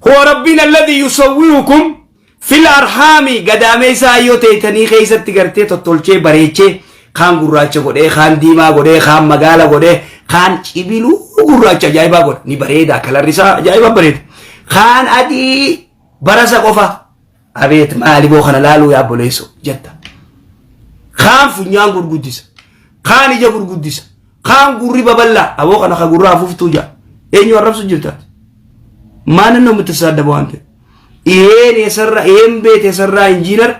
Huwa rabbiin alladhi yusawwirukum fil arhaami gadaameessa ayyoo teeytanii keessatti gartee tottolchee bareechee kaan gurraacha godhee kaan diimaa godhee kaan magaala godhee kaan cibiluu gurraacha ajaa'ibaa godhe ni bareeda kalarri isaa ajaa'iba bareeda kaan adii barasa qofa abeet maali boo kana laaluu yaa obboleesso jetta kaan funyaan gurguddisa kaan ija gurguddisa kaan gurri babal'aa aboo kana ka gurra afuuftuu jaa eenyu arrabsu jirtaati maanan ነው የምትሳደበው አንተ? ይሄን የሰራ ይሄን ቤት የሰራ ኢንጂነር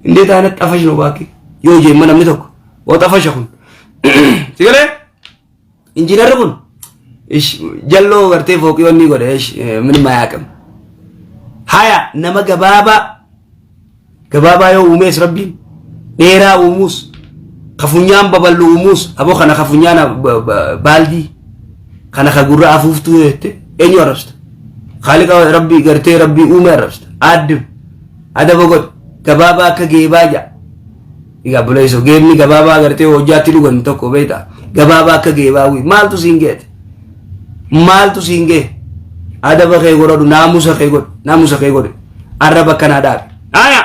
እንዴት አይነት ጠፈሽ ነው እባክህ። yoo jee namni tokko oo xafasha kun si galee injiinarri kun ish jalloo gartee fooqii wanni godhe ish ምንም አያውቅም። Haya nama gabaabaa gabaabaa yoo uumees rabbiin dheeraa uumuus ka funyaan babal'u uumuus aboo kana ka funyaan baaldii kana ka gurra afuuftuu jette eenyu arrabsita? Khaaliqa rabbii gartee rabbii uume arrabsita. Aaddim adaba godhi gabaabaa akka geebaa ja'a. Egaa buleesso geebni gabaabaa gartee hojjaatti dhugan tokko beekta gabaabaa akka geebaa wii maaltu siin geete maaltu siin gee adaba kee godhadhu naamusa kee godhi naamusa kee godhi arraba akkanaa dhaabi. Aya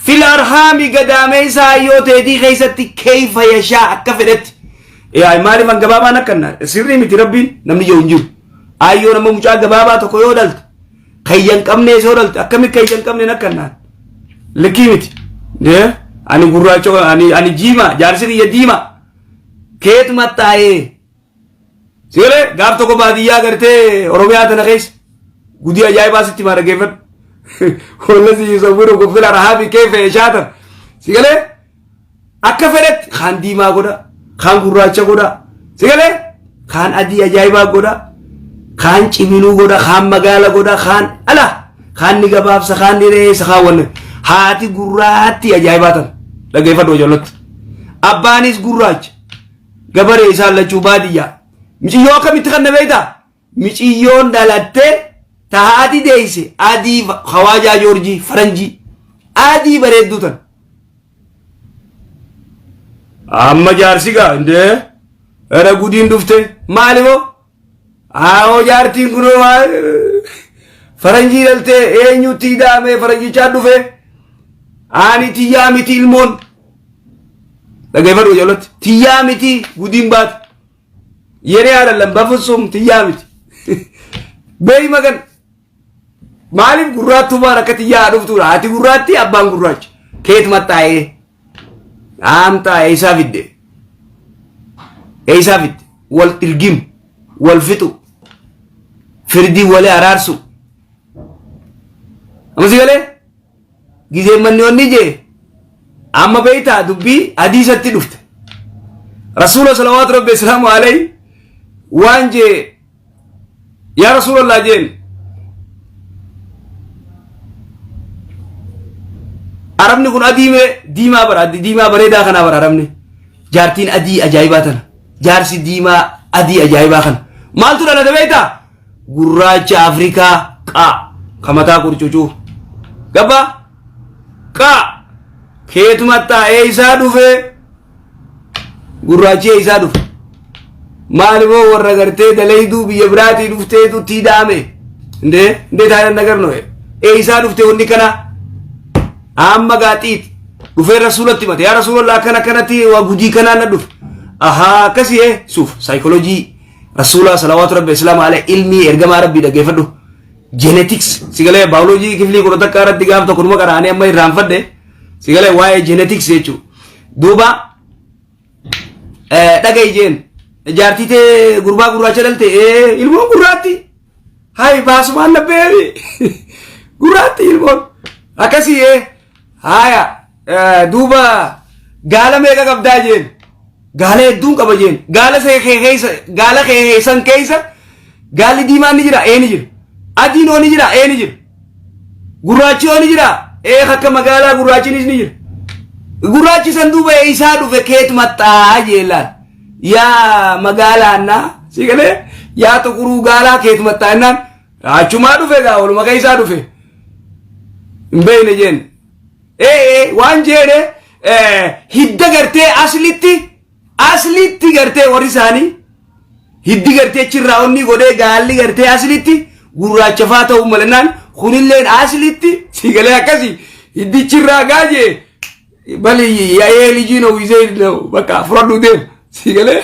fil arhaami gadaameessa ayyoo teetii keessatti keeyfa yashaa akka fedhetti. Yaa maaliif an gabaabaan akkanna sirrii miti rabbiin namni jiru hin jiru. Ayyoo nama mucaa gabaabaa tokko yoo dhalte kayya hin qabnee yoo dhalte akkami kayya hin qabneen akkannaan likkii miti. Ani gurraacha ani jiima jaarsi kiyya diima keetu maxxaa'ee. Sigalee gaaf tokko baadiyyaa gartee Oromiyaa tana keessa gudii ajaa'ibaa sitti maa dhaggeeffadhu. Walla si yusawwirukum fil arhaami kayfa yashaatan. Sigalee akka fedhetti kaan diimaa godha, kaan gurraacha godha. Sigalee kaan adii ajaa'ibaa godha, kaan ciminuu godha, kaan magaala godha, kaan ala, kaan ni gabaabsa, kaan ni dheessa, kaan wanne. Haati gurraatti ajaa'ibaa tana dhaggeeffadhu ijoollatti. Abbaanis gurraacha. Gabaree isaan lachuu baadiyyaa. Miciyyoo akkamitti kan na beektaa? Miciyyoon dhalattee ta haati deeyse adii hawaajaa joorjii faranjii adii bareedduu tan. Amma jaarsi gaa indee era gudiin dhufte maali moo? Aawoo jaartiin kunoo maal faranjii dhaltee eenyutti hidhaamee faranjichaa dhufe ani tiyyaa miti ilmoon dhaggeeffadhu ijoollatti tiyyaa miti gudiin baate የኔ አይደለም በፍጹም tiyyaa miti beey magan maaliif gurraattumaan akka tiyyaa dhuftuudha haati gurraatti abbaan gurraacha keet maxxaa'ee aamxaa eeysaa fidde eeysaa fidde wal dhirgim wal fixu firdii wali araarsu amma si galee gizeen manni onni jee amma beeytaa dubbii hadiisatti dhufte rasuula salawaatu rabbi islaamu alayhi waan jee yaa rasuulallah jeen arabni kun adii mee diimaa bara diimaa bareedaa kanaa bara arabni jaartiin adii ajaa'ibaa tana jaarsi diimaa adii ajaa'ibaa kana maaltu dhalate beektaa gurraacha Afrikaa qaa ka mataa qurcucuu gabba qaa keetumattaa eeysaa dhufe gurraachi eeysaa dhufe maalimoo warra gartee dalayduu biyya biraatii dhufteetu itti hidhaame indee indee taa'ee nagar noe eeysaa dhufte wanni kana amma gaaxiit dhufee rasuulatti himate yaa rasuulallah akkana akkanatti waa gudii kanaan na dhufe ahaa akkasii ee suuf saayikoloojii rasuulaa salawaatu rabbi islaama ala ilmii ergamaa rabbii dhaggeeffadhu genetics sigalee baayoloojii kiflii 11 irratti gaaf tokko numa qaraanii amma irraanfadhe sigalee waa'ee genetics jechuu duuba dhaga'i jeen jaartii tee gurbaa gurraacha dhalte ilmoon gurraatti hay baasumaan nabbeeri gurraatti ilmoon akkasii haya duuba gaala meeqa qabdaa jeen gaala hedduun qaba jeen gaala see keessa gaala keessan keessa gaalli diimaan ni jira ee ni jira adiin oo ni jira ee ni jira gurraachi oo ni jira ee akka magaalaa gurraachinis ni jira gurraachi san duuba eeysaa dhufe keet maxxaa jeellaan yaa magaalaannaa si galee yaa tuquruu gaalaa keet maxxaa jennaan achumaa dhufe gaa waluma keessaa dhufe hin beekne jeen ee waan jeene hidda gartee aslitti aslitti gartee warri isaanii hiddi gartee achirraa onni godhee gaalli gartee aslitti gurraacha faa ta'uu malannaan kunilleen aslitti si galee akkasi hiddichirraa gaajee bali yaa'ee lijii ነው ይዘህ ነው በቃ fudhadhu deem. Si galee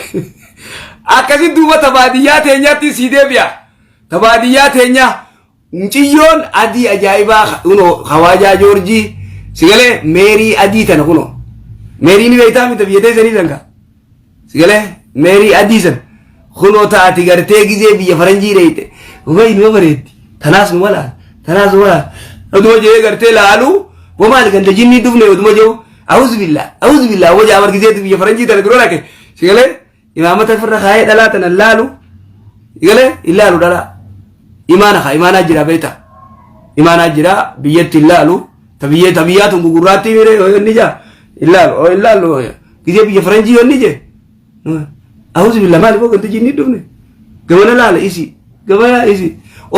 akkasi duuba tabaadiyyaa teenyaatti si deebi'a. Tabaadiyyaa teenyaa muciyyoon adii ajaa'ibaa kunoo hawaajaa Joorjii, si galee, meerii adii tana kunoo meerii ni beektaa mita biyya teessanii san kaa. Si galee, meerii adii san kunoo taati gartee gizee biyya faranjii reeyte ubay numa bareeddi, tanaas numa laal, tanaas numa laal, oduma jee gartee laalu wamaali ganda jinnii dhufne oduma jiru auzu billah, auzu billah waja amar gizee biyya faranjii tana dura dhaqe. Si galee, imaamata firra kaayee dhalaa tana laalu, si galee, ilaalu dhalaa imaana kaa imaanaa jira beektaa, imaanaa jira biyyatti ilaalu ta biyya ta biyyaa tun gugurraattii mire inni jaa ilaalu ilaalu gizee biyya faranjii yoonni jee auzu billah maali boo ganda jinnii dhufne gamana laala isi gamana isi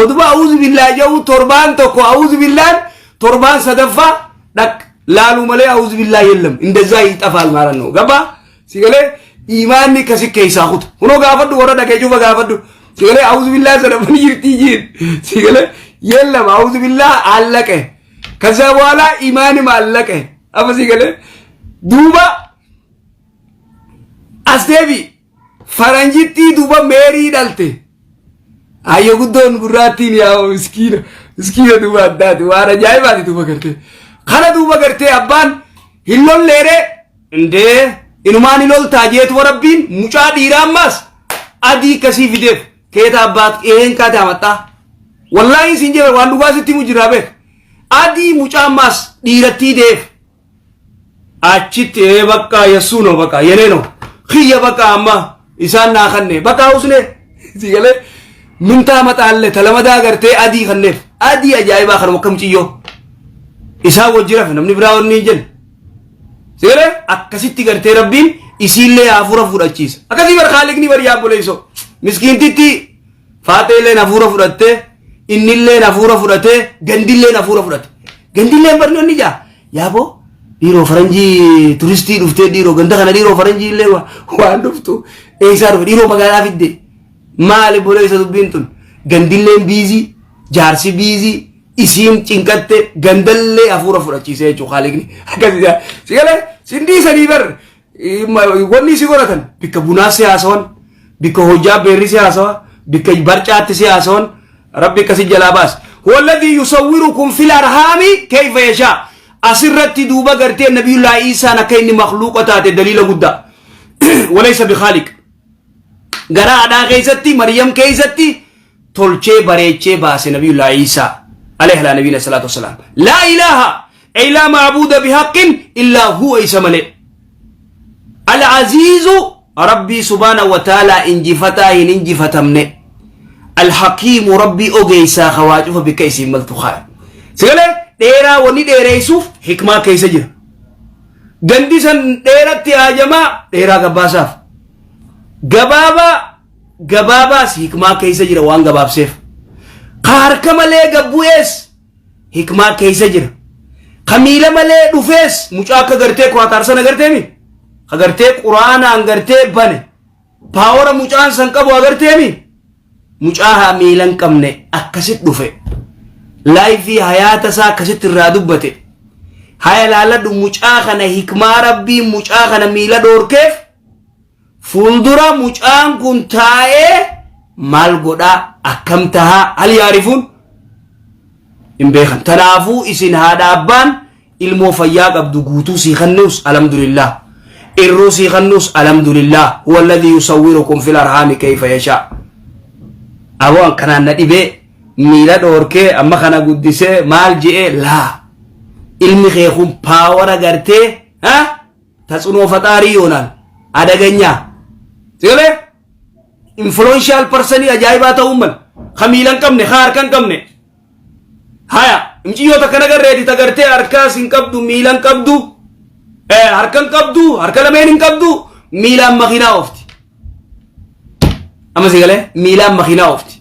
oduma auzu billah jedhu torbaan tokko auzu billaan torbaan sadaffaa dhaq laalu malee auzu billah የለም እንደዛ ይጠፋል ማለት ነው። ገባ? ሲገሌ imaanni kasi keessaa kuta. Kunoo gaafadhu, warra dhaqee cufa gaafadhu. Si galee, auzu billah sadaffan jirtii jiin. Si galee, የለም auzu billah አለቀ። ከዛ በኋላ ኢማንም አለቀ። Amma si galee, duuba as deebi faranjittii duuba meerii dhalte. Ayyo guddoon gurraattiin yaa miskiina miskiina duuba addaati, waan ajaa'ibaati duuba gartee. Kana duuba gartee abbaan hin lolleere indee inumaan hin loltaa jeetu rabbiin mucaa dhiiraa ammaas adii akkasii fideef keeta abbaat een kaate amaxxaa. Wallaahi isin jee waan dhugaa sitti himu jira beek. Adii mucaa ammaas dhiirattii deef. Achitti ee bakka yessuu ነው በቃ የኔ ነው kiyya bakka amma isaan naa kanne bakka usne. Si galee, min ታመጣለህ talamadaa gartee adii kanneef adii ajaa'ibaa kanuma akka muciyyoo isaan wajji rafe namni biraa wanni hin jenne. Si galee, akkasitti gartee rabbiin isiillee hafuura fudhachiisa akkasii bar kaaliqni bar yaabboleessoo miskiintitti faaxeelleen hafuura fudhattee, innilleen hafuura fudhatee, gandilleen hafuura fudhate. Gandilleen barnoonni jaa yaaboo dhiiroo faranjii turistii dhuftee, dhiiroo ganda kana dhiiroo faranjii illee waan dhuftu eessaa dhufe, dhiiroo magaalaa fidde maali boleessa dubbiin tun. Gandilleen busy, jaarsi busy, isiin cinqatte, gandallee hafuura fudhachiisee jechuudha haaliqni akkasii si galee sindii bar wanni si godhatan bikka bunaa si haasawan, bikka hojjaa beerri si haasawa, bikka barcaatti si haasawan. Rabbi akkasi jalaa baas. هو الذي يصوركم في الأرحام كيف يشاء. Asirratti duuba gartee nabiyullaa Iisaan akka inni makluuqa taate daliila guddaa. وليس بخالق. Gara haadhaa keessatti Maryam keessatti tolchee bareechee baase nabiyullaa Iisaa عليه على نبينا الصلاة والسلام. لا إله أي لا معبود بحق إلا هو isa malee. العزيز rabbii سبحانه وتعالى injifataa hin injifatamne. الحكيم rabbii ogeessaa hawaa cufa bikka isiin maltu kaa'e. Sigalee, dheeraa wanni dheereessuuf hikmaa keessa jira. Gandi san dheeratti haajamaa dheeraa gabbaasaaf. Gabaabaa gabaabaas hikmaa keessa jira waan gabaabseef. Ka harka malee gabbu'ees hikmaa keessa jira. Ka miila malee dhufees mucaa akka gartee kwaatar sana garteemi. Ka gartee quraanaan gartee bane. Power mucaan san qabu agarteemi. Mucaa haa miila hin qabne akkasit dhufe. Life hayaata isaa akkasitti irraa dubbate. Haya laaladhu, mucaa kana hikmaa rabbii mucaa kana miila dhoorkeef fuuldura mucaan kun taa'ee maal godhaa, akkam tahaa, hal yaarifuun hin beekan. Tanaafuu isin haadha abbaan ilmoo fayyaa qabdu guutuu sii kennuus alhamdulillah, irruu sii kennuus alhamdulillah. هو الذي يصوركم في الأرحام كيف يشاء. Aboo kanaan na dhibee miila dhoorkee amma kana guddisee maal je'ee laa ilmi kee kun power gartee ha ተጽዕኖ ፈጣሪ ይሆናል። አደገኛ ሲገሌ influential person ajaa'ibaa ta'uu mala. Ka miila hin qabne, ka harka hin qabne. Haya imciyyoo takka nagarreeti ta gartee harkaas hin qabdu, miila hin qabdu, harka hin qabdu, harka lameen hin qabdu, miilaan makiinaa oofti. Amma si galee, miilaan makiinaa oofti.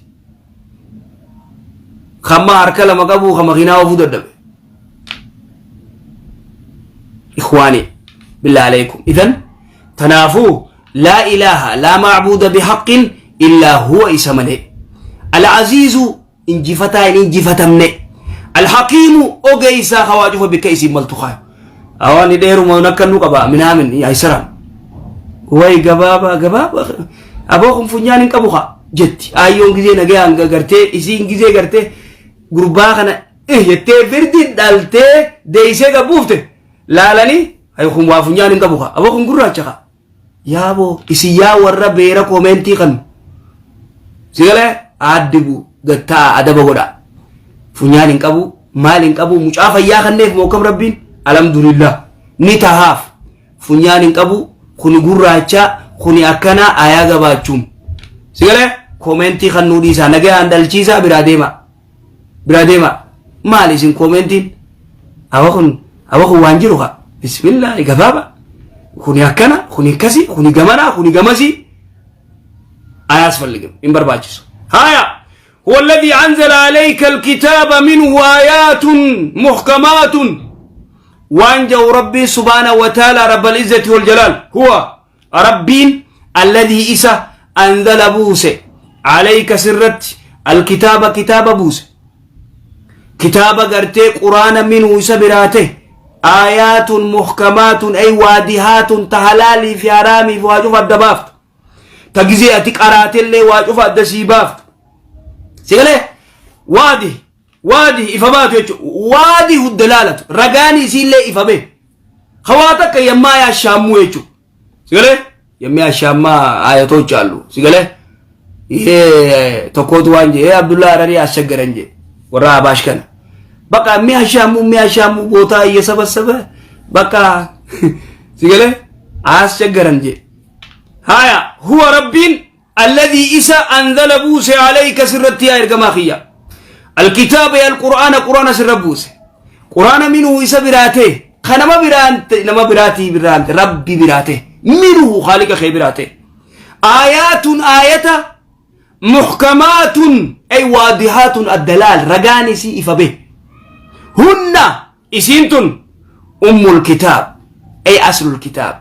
Kamma harka lama qabu ka makiinaa oofuu dadhabe. إخواني بالله عليكم، إذن تنافو لا إله لا معبود بحق إلا هو isa malee. العزيز Injifataa hin injifatamne. Alhakiimu ogeeysaa ka waa cufa bikka isiin maltu kaayu. Awaani dheeruma akka nu qaba minaamin yaayisaraam. Way gabaabaa gabaabaa aboo kun funyaan hin qabu kaa jetti. Aayyoon gizee nagayaan gartee isiin gizee gartee gurbaa kana eh jettee firdi dhaltee deeysee gabbuufte laalanii hay kun waa funyaan hin qabu kaa aboo kun gurraacha kaa. Yaaboo isin yaa warra beera koomeentii kan sigalee aaddibu gattaa adaba godha. Funyaan hin qabu maal hin qabu mucaa fayyaa kanneef mookam rabbiin alhamdulillah ni tahaaf funyaan hin qabu kuni gurraacha kuni akkanaa ayaa gabaachuun sigalee koomeentii kan nuu dhiisaa nagayaan dhalchiisaa biraa deema. biraa deema maali isin koomentiin awa kun awa kun waan jiru ka bismillah gabaaba kuni akkana kuni akkasi kuni gamanaa kuni gamasii አያስፈልግም ይንበርባችሱ ሀያ هو الذي أنزل عليك الكتاب منه آيات محكمات وأنجو ربي سبحانه وتعالى رب العزة والجلال هو Rabbiin alladhii isa anzala buuse alayka sirratti alkitaaba kitaaba buuse kitaaba gartee quraana minhu isa biraa ta'e aayaatun muhkamaatun ay waadihaatun ta halaalii fi haraamii fi waa cufa adda baaftu ta gizee ati qaraatellee waa cufa adda sii baaftu si galee waadi waadi ifa baatu jechuudha waadi huddalaalatu ragaan isiillee ifa bee hawaa takka yammaa yaashaammuu jechuudha Sigalee የሚያሻማ አያቶች አሉ። ሲገለ ይሄ tokkotu waan jee Abdullaa Hararii አስቸገረን jee warra Abaash kana በቃ የሚያሻሙ የሚያሻሙ ቦታ እየሰበሰበ በቃ ሲገለ አስቸገረን jee haya huwa rabbiin alladhii isa anzala buuse alayka sirratti yaa ergamaa kiyya alkitaaba ya alqur'aana qur'aana sirra buuse qur'aana minhu isa biraa ta'e ka nama biraan nama biraatii biraan rabbi biraa ta'e minhu khaaliqa kee biraa ta'e aayaatun aayata muhkamaatun ay waadihaatun addalaal ragaan isii ifa be hunna isiin tun ummul kitaab ay aslul kitaab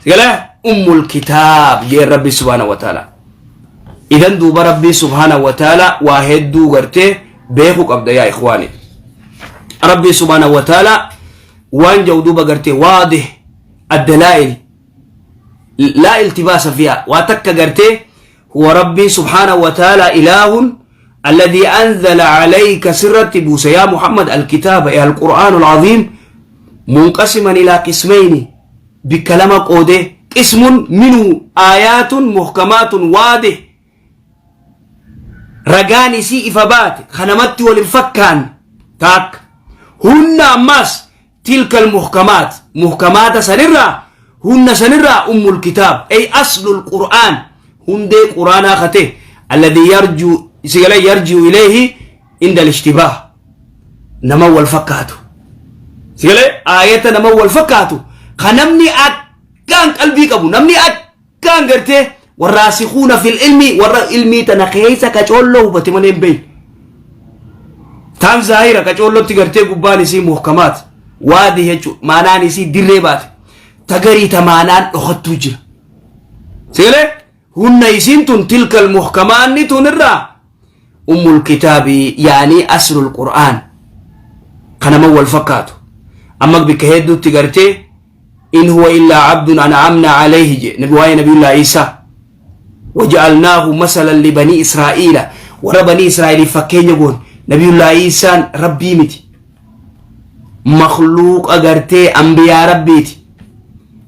sigalee ummul kitaab jeen rabbi subhaanahu wa ta'ala idan duuba rabbii subhaanahu wa ta'ala waa hedduu gartee beekuu qabda yaa ikhwaani rabbii subhaanahu wa ta'ala waan jau duuba gartee waadih addalaa'il laa iltibaasa fiha waa takka gartee huwa rabbii subhaanahu wa ta'ala ilaahun alladhii anzala alayka sirratti buuse yaa muhammad alkitaaba ee alqur'aanu alcaziim munqasiman ilaa qismayni bikka lama qoodee qismun minhu aayaatun muhkamaatun waadih ragaan isii ifa baate ka namatti wal hin fakkaanne taakka hunna ammaas tilka almuhkamaat muhkamaata sanirraa hunna sanirraa ummul kitaab ay aslul qur'aan hundee qur'aanaa kate alladhii yarju sigala yarji'u ilayhi inda al-ishtibaah nama wal fakkaatu sigale aayata nama wal fakkaatu ka namni akkaan qalbii qabu namni akkaan gartee warraasikuuna fil ilmi warra ilmii tana keessa ka coolloo hubate malee hin beeyne taan zaahira ka coollotti gartee gubbaan isii muhkamaat waadi jechu maanaan isii dirree baate ta garii ta maanaan dhokattuu jira sigalee hunna isiin tun tilkal muhkamaanni tun irraa ummul kitaabi yaanii aslul qur'aan kanama wal fakkaatu amma bikka hedduutti gartee in huwa illaa abdun an'amna alayhi je nabi waa'ee nabiyullaa Iisaa waja'alnaahu masalan li banii Israa'iila warra banii Israa'iiliif fakkeenya goone nabiyullaa Iisaan rabbii miti makluuqa gartee ambiyaa rabbiiti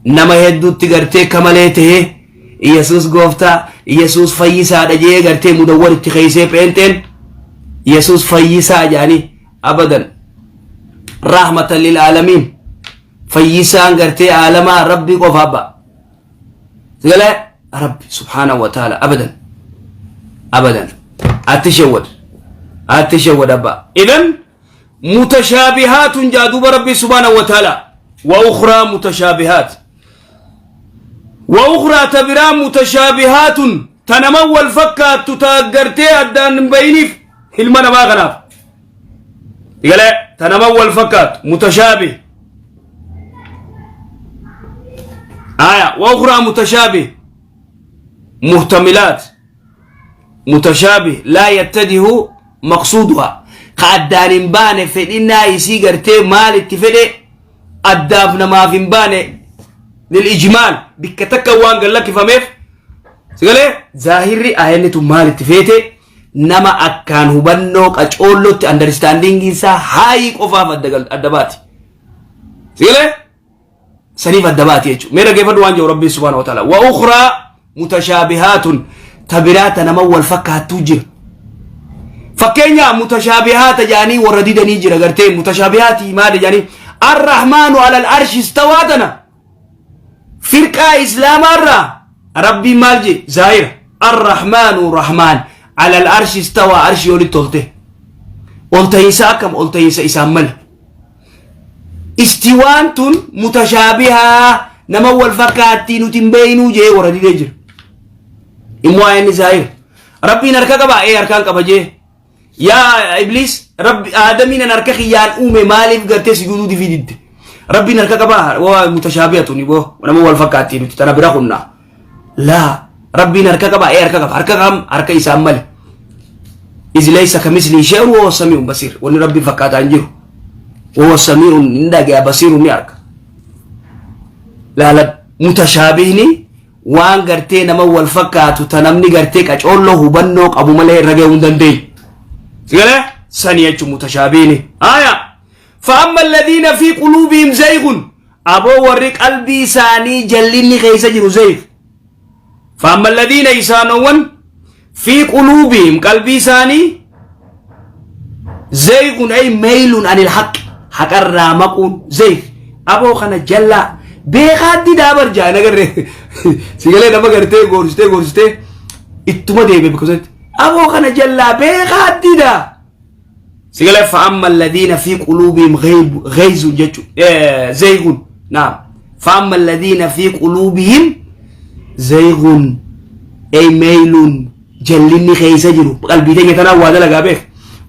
nama hedduutti gartee kamalee tahee Iyesuus gooftaa Iyesuus fayyisaadha jee gartee mudawwar itti keeysee pheenxeen Iyesuus fayyisaa jedhanii abadan rahmatan lil aalamiin fayyisaan gartee aalamaa rabbii qofa abba sigalee rabbi subhaanahu wa ta'ala abadan abadan atti shawwad atti shawwad abba idan mutashaabihaatun jaa duuba rabbii subhaanahu wa ta'ala wa ukhraa mutashaabihaat wa ukhraa ta biraa mutashaabihaatun ta nama wal fakkaattu ta gartee addaan hin bayiniif ilma namaa kanaaf Galee ta nama wal fakkaatu mutashaabih. Aya wa ukhraa mutashaabih muhtamilaat mutashaabih laa yattadihu maqsuuduha ka addaan hin baane fedhinnaa isii gartee maal itti fedhe addaaf namaaf hin baane lil ijmaal bikka takka waan gad lakkifameef sigalee zaahirri aayanni tun maal itti feete nama akkaan hubannoo qacoollootti understanding isaa haayii qofaaf adda adda baati sigalee saniif adda baati jechuudha. Mee dhaggeeffadhu waan jedhu Rabbiin subhaanahu wa ta'ala. Wa ukhraa mutashaabihaatun ta biraa ta nama wal fakkaattuu jira. Fakkeenya mutashaabihaata jedhanii warra didanii jira gartee mutashaabihaati maali jedhanii arrahmaanu alal arshi istawaa tana firqaa islaamaarraa Rabbiin maal jee zaahira arrahmaanu rahmaan alal arshi istawaa arshii olitti olte ol tahiinsa akkam ol tahiinsa isaan male. Istiwaan tun mutashaabihaa nama wal fakkaattii nuti hin beeynuu jee warra didee jira. Immoo ayanni zaahira. Rabbiin harka qaba ee harkaan qaba jee. Yaa Ibliis rabbi aadamiin an harka kiyyaan uume maaliif gartee sujuuduu difii didde. Rabbiin harka qaba waa mutashaabiha tuni boo nama wal fakkaattii nuti tana bira kunnaa. Laa rabbiin harka qaba ee harka qaba harka kam harka isaan male. Iz laysa kamislii shay'un wa huwa samii'un basiir wanni rabbiin fakkaataa hin jiru. Wa huwa samii'un hin dhagaya basiirun ni arga. Laala mutashaabihni waan gartee nama wal fakkaatu ta namni gartee qacoolloo hubannoo qabu malee irra gahuu hin dandeenye. Sigalee sani jechuun mutashaabihni. Aya. Fa'amma alladhiina fi quluubihim zaygun aboo warri qalbii isaanii jallinni keessa jiru zayg. Fa'amma alladhiina isaanowwan fi quluubihim qalbii isaanii zaygun ay maylun anil haqq haqarraa maquun zayg aboo kana jallaa beekaa didaa bar jaa nagarre sigalee nama gartee goorsitee goorsitee ittuma deebe bakka sanatti aboo kana jallaa beekaa didaa Sigale fa'amma alladhiina fi quluubihim ghayzun jechuun zaygun naam fa'amma alladhiina fi quluubihim zaygun ay meeyluun jallinni keessa jiru qalbii teenya tanaan waa dalagaa beek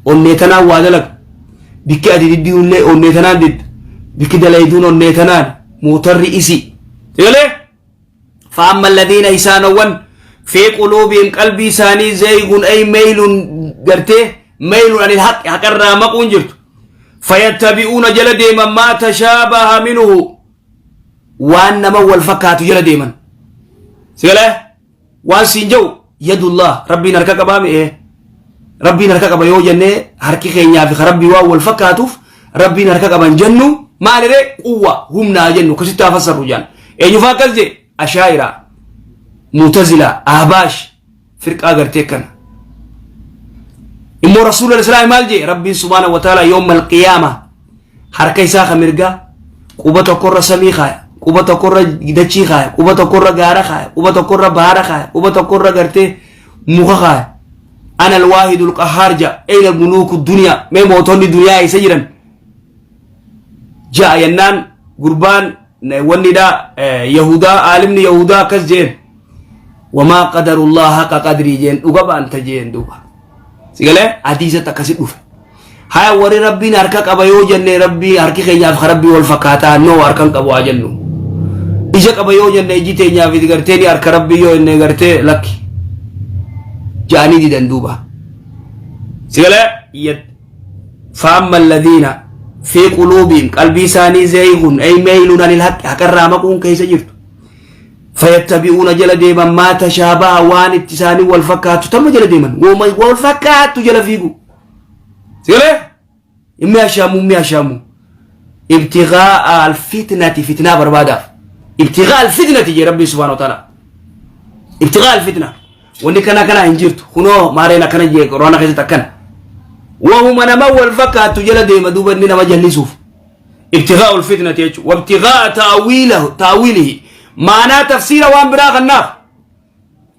onnee tanaan waa dalaga bikki ati diddiunillee onnee tanaan didda bikki dalayduun onnee tanaan mootarri isi sigalee فأما الذين إسانوان في قلوبهم قلبي إساني زيغ أي ميل قرتي ميل عن الحق حق الرامقون جرت فيتبعون جل ديما ما تشابه منه وان نما والفكات جل ديما سيلا وان سينجو يد الله ربي نركا قبامي إيه ربي نركا قبا يو جنة هركي خينيا في ربي واو والفكاتوف ربي نركا قبا جنو ما لري قوة هم ناجنو كسيتا فسر رجال eenyu faa akkas jee ashaa'iraa mu'tazilaa ahbaash firqaa gartee kana immoo rasuula islaam maal jee rabbiin subhaana wa ta'ala yooma alqiyaama harka isaa ka mirgaa quba tokkorra samii kaaya quba tokkorra dachii kaaya quba tokkorra gaara kaaya quba tokkorra baara kaaya quba tokkorra gartee muka kaaya ana alwaahidul qahhaar ja eyna muluuku duniyaa mee mootonni duniyaa eessa jiran ja'a jennaan gurbaan wannidha yahudaa aalimni yahudaa akkas jeen wamaa qadarullah haqa qadrii jeen dhuga baanta jeen duuba sigalee hadiisatti akkasi dhufe haya warri rabbiin harka qaba yoo jenne rabbii harki keenyaaf ka rabbii wal fakkaataa noo harkan qabu haa jennu ija qaba yoo jenne iji teenyaaf iti gartee ni harka rabbii yoo jenne gartee lakki ja'anii didan duuba sigalee فأما الذين في قلوبهم قلبي isaanii زيغ أي ميل عن الحق haqarraa maquun keessa jirtu فيتبعون jala deeman ما تشابه waan itti isaanii wal fakkaatu tamma jala deeman wal fakkaatu jala fiigu sigalee immi ashaamu immi ashaamu ابتغاء الفتنة fitnaa barbaadaaf ابتغاء الفتنة jee rabbi سبحانه وتعالى ابتغاء الفتنة Wanni kana kana hin jirtu. Kunoo maareen akkana jee quraana keessatti akkana. Wahuma nama wal fakkaattu jala deema duuba inni nama jallisuuf. Ibtigaa'ul fitnati jechuudha. Wabtigaa'a ta'wiilahu ta'wiilihi. Maanaa tafsiira waan biraa kannaaf.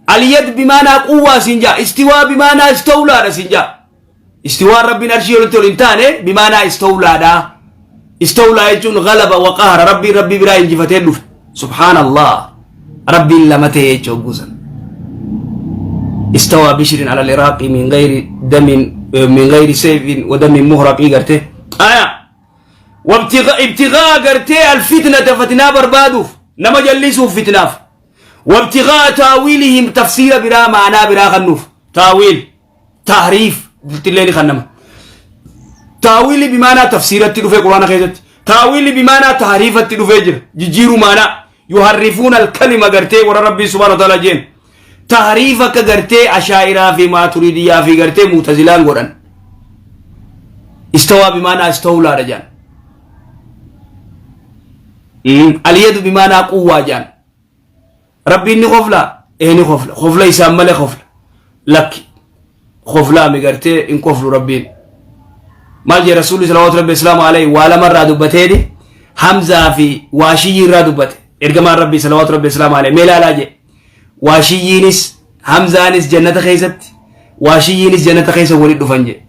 Aliyad bimaanaa quwwaa siin jaa. Istiwaa bimaanaa istawlaadha siin jaa. Istiwaan rabbiin arshii olitti ol hin taane bimaanaa istawlaadha. Istawlaa jechuun galaba wa qahara rabbiin rabbii biraa injifatee dhufe. Subhaanallah. Rabbiin lama ta'e jechuudha guusan. Istawaa bishirin alal iraaqii min gayri damin min gayri sayfin wa damin muhraqii gartee. Aya. Wabtigaa ibtigaa gartee alfitnata fatinaa barbaaduuf nama jallisuuf fitnaaf. Wabtigaa taawiilihim tafsiira biraa maanaa biraa kennuuf. Taawiil. Tahriif Tillee ni kannama. Taawiilli bimaanaa tafsiiratti dhufee Quraana keessatti. Taawiilli bimaanaa tahriifatti dhufee jira. Jijjiiruu maanaa. Yuharrifuuna alkalima gartee warra Rabbii subhaanahu wa ta'aala jeen. Tahriif akka gartee ashaa'iraa fi maaturiidiyyaa fi gartee muutazilaan godhan. Istawaa bimaanaa istawlaadha jaan. Aliyadu bimaanaa quwwaa jaan. Rabbiin ni kofla? Ee ni kofla. Kofla isaan malee kofla. Lakki. Koflaa mi gartee hin koflu Rabbiin. Maal jee Rasuulli salawaatu Rabbi islaamu alayhi waa lamarraa dubbateeni Hamzaa fi Waashiyyii irraa dubbate. Ergamaan Rabbii salawaatu Rabbi islaamu alayhi mee laalaa jee. Waashiyyiinis Hamzaanis jannata keessatti Waashiyyiinis jannata keessa walitti dhufan jee.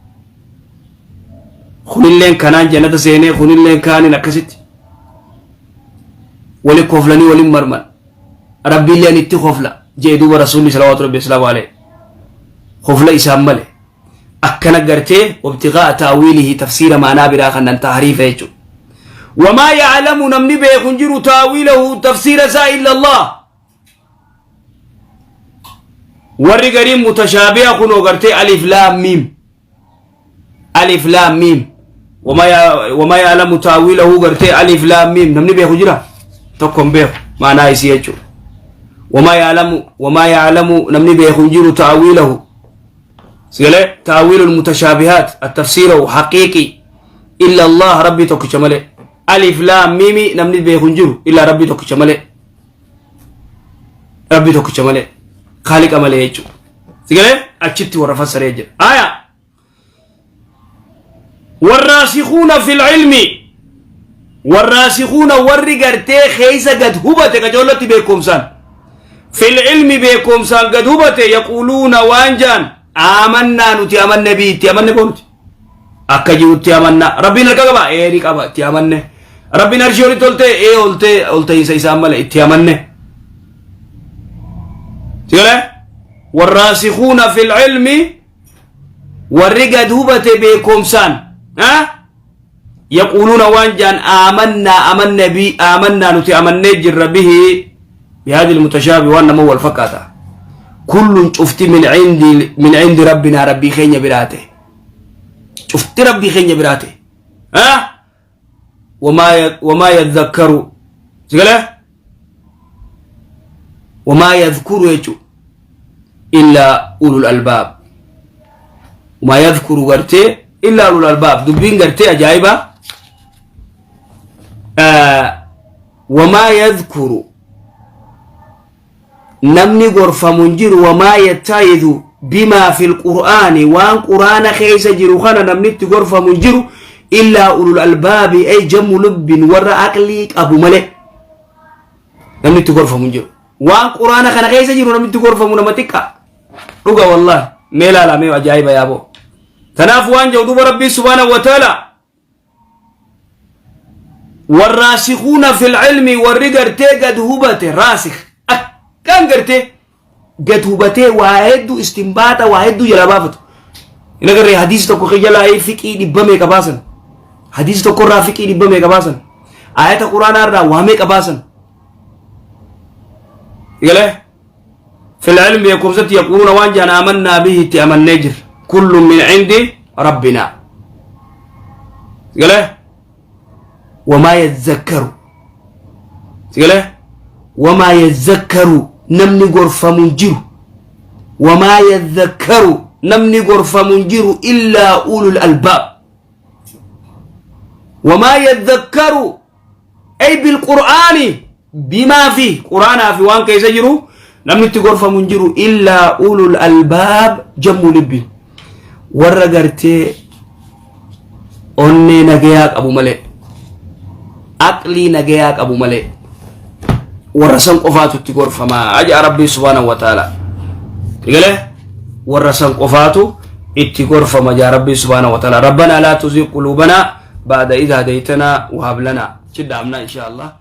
Kunilleen kanaan jannata seenee kunilleen kaaniin akkasitti. Wali koflanii walin marman. Rabbiilleen itti kofla jee duuba Rasuulli salawaatu Rabbi islaamu alayhi. Kofla isaan male. Akkana gartee wabtiqaa'a taawiilihi tafsiira maanaa biraa kannan tahriifa jechuudha. Wamaa ya'lamu namni beeku hin jiru taawiilahu tafsiira isaa illa Allah. Warri gariin mutashaabiha kunoo gartee alif laam miim. Alif laam miim. Wamaa ya'lamu taawiilahu gartee alif laam miim namni beeku jira tokko hin beeku maanaa isii jechuudha. Wamaa ya'lamu namni beeku hin jiru taawiilahu. Sigalee taawiilul mutashaabihaat at-tafsiirahu haqiiqi illa Allah rabbii tokkicha malee. Alif laam miimi namni beeku hin jiru illaa rabbii tokkicha malee. Rabbii tokkicha malee. Kaaliqa malee jechuudha. Sigalee achitti warra fassaree jira. Aya. Warraasikuuna fil ilmi. Warraasikuuna warri gartee keessa gad hubate qacoollotti beekumsaan. Fil ilmi beekumsaan gad hubate yaquuluuna waan jaan aamannaa nuti amanne bii itti amanne boo nuti. Akka jirutti amanna. Rabbiin harka qaba? Ee ni qaba itti amanne. Rabbiin arshii olitti oltee? Ee oltee olta'iinsa isaan male itti amanne. Sigalee? Warraasikuuna fil ilmi warri gad hubate beekumsaan. Yaquuluuna waan jaan aamannaa amanne bi aamannaa nuti amannee jirra bihi bihaadil mutashaabi waan nama wal fakkaata. Kullun cufti min cindi rabbinaa rabbii keenya biraate. Cufti rabbii keenya biraate. Wamaa yadhakkaru. Sigalee? Wamaa yadhkuru jechuudha. Illaa ulul albaab. Wamaa yadhkuru gartee illaa ulul albaab. Dubbiin gartee ajaa'iba. Wamaa yadhkuru namni gorfamu hin jiru wamaa yatta'idu bimaa fil qur'aani waan qur'aana keessa jiru kana namni itti gorfamu hin jiru illaa ulul albaabi ay jammu lubbin warra aqlii qabu malee namni itti gorfamu hin jiru waan qur'aana kana keessa jiru namni itti gorfamu nama xiqqaa dhuga wallahi mee laala mee ajaa'iba yaaboo tanaaf waan jedhu duuba rabbii subhaanahu wa ta'ala warraasikuuna fil ilmi warri gartee gad hubate raasik akkaan gartee gad hubatee waa hedduu istinbaata waa hedduu jalaa baafatu hin agarree hadiisi tokko kee jalaa fiqii dhibba meeqa baasan hadiisi tokko irraa fiqii dhibba meeqa baasan ayata quraanaa irraa waa meeqa baasan galee fil ilmi beekumsatti yaquuluuna waan jaan amannaa bihi itti amannee jirra kullu min cindi rabbinaa galee wamaa yazzakkaru galee wamaa yazzakkaru namni gorfamu hin jiru wamaa yazzakkaru namni gorfamu hin jiru illaa ulul albaab wamaa yazzakkaru ay bilqur'aani bimaa fi qur'aanaa fi waan keessa jiru namni itti gorfamu hin jiru illaa ulul albaab jammuu libbi warra gartee onnee nagayaa qabu malee aqlii nagayaa qabu malee warra san qofaatu itti gorfamaa aja'a rabbii subhaanahu wa ta'ala galee warra san qofaatu itti gorfama jaa rabbii subhaanahu wa ta'ala rabbanaa laa tuzigh quluubanaa ba'da idh hadaytanaa wa hab lanaa chidhaamna insha allah.